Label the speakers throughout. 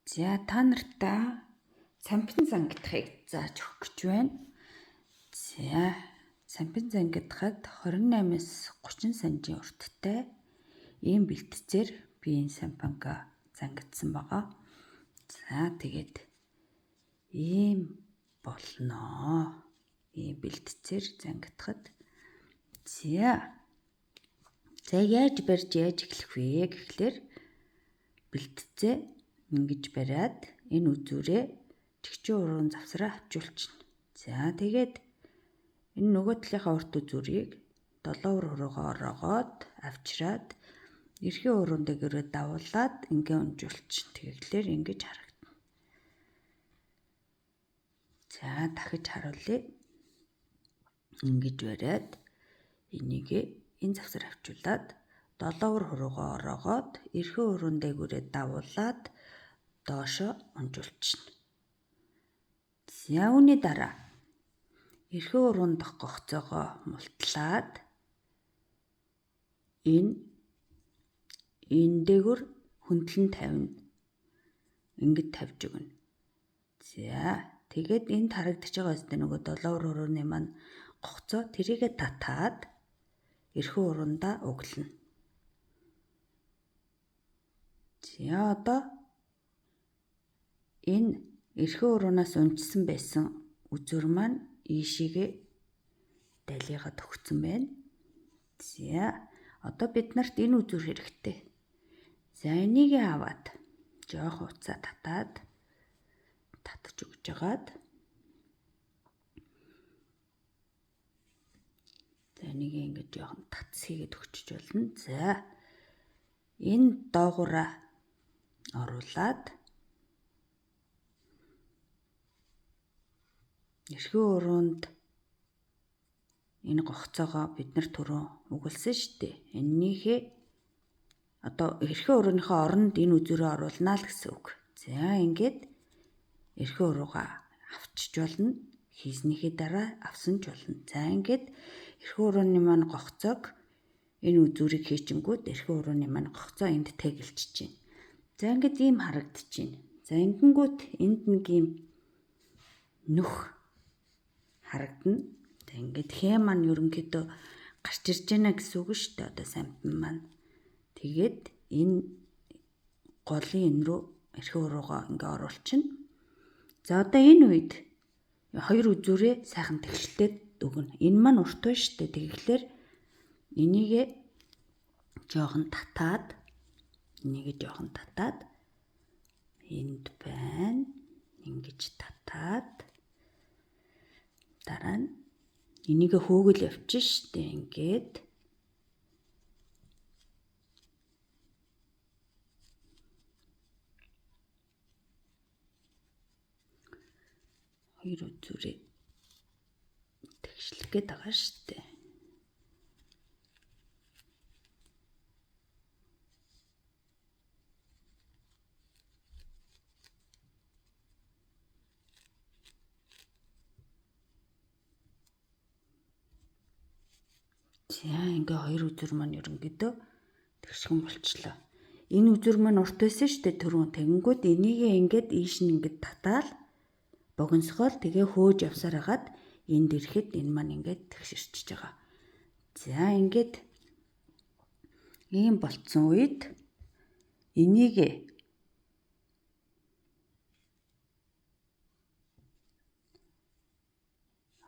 Speaker 1: За та нартаа сампин зангидахыг зааж өгөх гэж байна. За сампин зангидахад 28-аас 30 сантийн урттай ийм бэлтцээр би энэ сампанга зангидсан байгаа. За тэгээд ийм болноо. Ийм бэлтцээр зангидахад за за яаж барьж яаж эхлэх вэ гэхлээр бэлтцээ ингэж бариад энэ үзүүрээ чигчэн уруун завсраа авчулчихна. За тэгээд энэ нөгөө талынхаа урт үзүүрийг долоовор хуруугаа ороогоод авчираад эрхийн уруун дэгэрээ давуулаад ингээ өнжүүлчихнэ. Тэгэхээр ингэж харагдана. За дахиж харуулъя. Ингэж бариад энийг энэ завсар авчуулаад долоовор хуруугаа ороогоод эрхийн уруун дээгүүрээ давуулаад доошо унжуулчихна. За үүний дараа эрхийн уруун дах гогцоогоо мултлаад энэ дээгүүр хөндлөн тавина. Ингэж тавьж өгнө. За тэгээд энд харагдаж байгаа өстэй нөгөө долоовор хурууны маань гогцоо тэрийгэ татаад эрхийн урундаа углана. За одоо энэ эрхийн уруунаас унжсан байсан үзүүр маань ийшээгээ далигаа төгцсөн байна. За одоо бид нарт энэ үзүүр хэрэгтэй. За энийг аваад жоох уцаа татаад татаж өгч жагаад за энийг ингэж жоохон татс хийгээд өгчөж болно. За энэ доогуура оруулаад эрхийн уруунд энэ гогцоогоо бид нар түрүү өгүүлсэн шүү дээ. Эннийхээ одоо эрхийн урууныхаа оронд энэ үзүүрээ оруулнаа л гэсэн үг. За ингээд эрхийн уруугаа авчиж болно. Хийснийхээ дараа авсан ч болно. За ингээд эрхийн урууны маань гогцоог энэ үзүүрийг хийчингүүд эрхийн урууны маань гогцоо энд тэгэлж чинь. За ингээд ийм харагдчихээн. За ингэнгүүт энд нэг ийм нүх харагдана. За ингээд хээ маань ерөнхийдөө гарч ирж байна гэсэн үг шүү дээ. Одоо сампин маань. Тэгээд энэ голын энэ рүү эрхийн уруугаа ингээ оруулчихна. За одоо энэ үед хоёр үзүүрээ сайхан тэгшлээд өгнө. Энэ маань урт байна шүү дээ. Тэгэхээр энийг жоохон татаад энийг жоохон татаад энд байна. Ингэж татаад дараа нь энийг хөөгөл явчих штэ ингээд хоёр үзүүрээ тэгшлэх гээд байгаа штэ. За ингээ хоёр үзүүр маань ерөнхийдөө тэгшхэн болчлоо. Энэ үзүүр маань урт байсан шүү дээ түрүүн. Тэгэнгүүт энийг ингээд ийш нь ингээд татаал богиносгоол тэгээ хөөж явсаар хагаад энд ирэхэд энэ маань ингээд тэгшэрчиж байгаа. За ингээд ийм болцсон үед энийг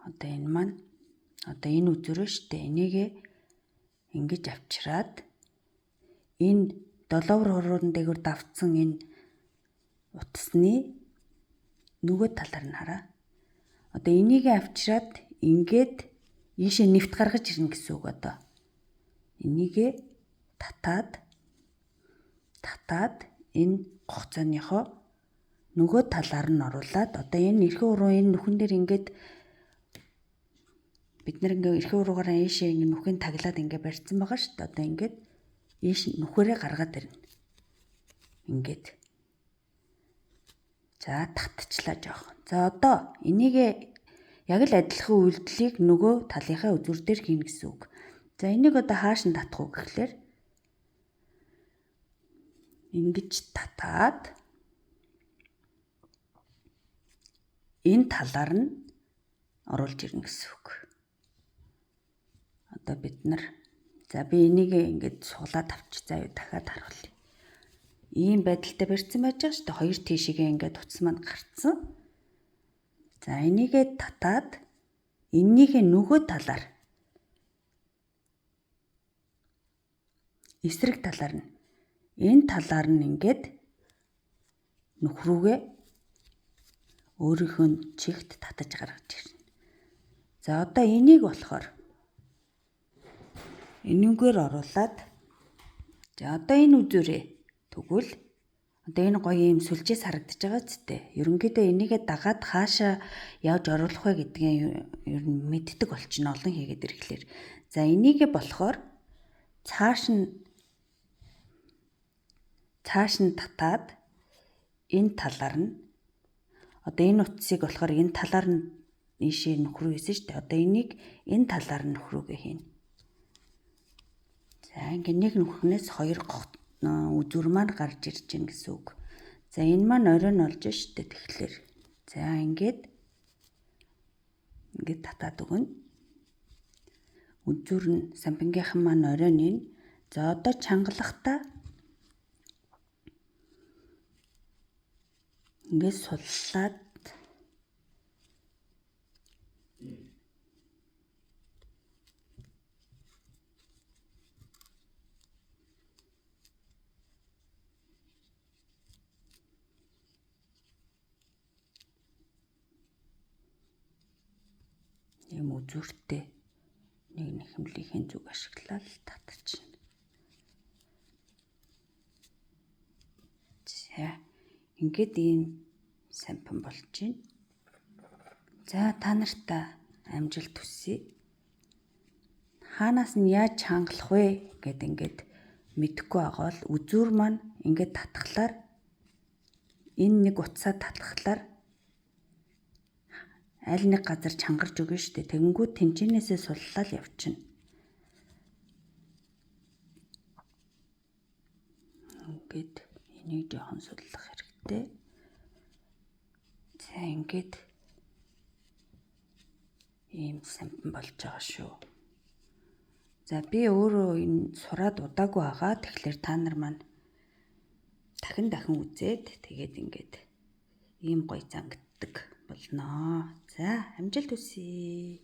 Speaker 1: одоо энэ маань одоо энэ үзүүрээ шүү дээ. Энийг ингэж авчираад энэ долоовор хуруун дээгүүр давтсан энэ утасны нөгөө талаар нь хараа. Одоо энийг авчираад ингээд ийшээ нэвт гаргаж ирнэ гэсэн үг одоо. Энийг татаад энэ гогцооныхоо нөгөө талаар нь оруулаад одоо энэ эрхийн уруу энэ нүхэн дээр ингээд бид нар ингээ эрхийн уруугаараа ийшээ ингээ нүхийг таглаад ингээ барьсан байгаа шүү дээ. Одоо ингээд ийш нүхээрээ гаргаад ирнэ. Ингээд. За татчихлаа жоох. За одоо энийг яг л адилхан үйлдэлийг нөгөө талынхаа үзүүр дээр хийнэ гэсэн үг. За энийг одоо хааш нь татах уу гэхлээр ингэж татаад Энэ талаар нь оруулж ирнэ гэсэн үг. Одоо бид нар за би энийг ингээд суглаад авч заа дахиад харуулъя. Ийм байдалтай барьсан байж байгаа шүү дээ. Хоёр тийшээгээ ингээд утас маань гарцсан. За энийгээ татаад эннийхээ нөгөө талаар эсрэг талаар нь энэ талаар нь ингээд нүх рүүгээ өөрийнхөө чигт татаж гаргаж ирнэ. За одоо энийг болохоор энүүгээр оруулаад за одоо энэ үзүүрээ тэгвэл одоо энэ гоё юм сүлжээс харагдаж байгаа ч тээ. Ерөнхийдөө энийгээ дагаад хаашаа явж оруулах вэ гэдгийг ер нь мэддэг болчихно олон хийгээд ирэхлээр. За энийгээ болохоор цааш нь татаад энэ талаар нь одоо энэ утсыг болохоор энэ талаар нь ийшээ нөх рүү хийсэн шүү дээ. Одоо энийг энэ талаар нь нөх рүүгээ хийнэ. За ингээд нэг нүхнээс хоёр үзүүр маань гарч ирж байна гэсэн үг. За энэ маань оройн болж шүү дээ. Тэгэхээр за ингээд ингээд татаад өгнө. Үзүүр нь сампингийнхан маань оройн энэ. За одоо чангалахдаа ингээд суллаад ийм үзүүртэй нэг нэхэмлийнхэн зүг ашиглаад татчихна. За ингээд ийм сампин болж байна. За та нартай амжилт хүсье. Хаанаас нь яаж чангалах вэ гэд ингээд мэдэхгүй байгаа бол үзүүр маань ингээд татхлаар энэ нэг утсаа татхлаар аль нэг газар чангарч өгнө шүү дээ. Тэгэнгүүт тэнчэнээсээ суллал явчихна. Ингээд энийг жоохон суллах хэрэгтэй. За ингээд ийм сампин болж байгаа шүү. За би өөрөө энэ сураад удаагүй байгаа. Тэгэхээр та нар маань дахин дахин үзээд тэгээд ингээд ийм гоё зангиддаг болно. За амжилт хүсье.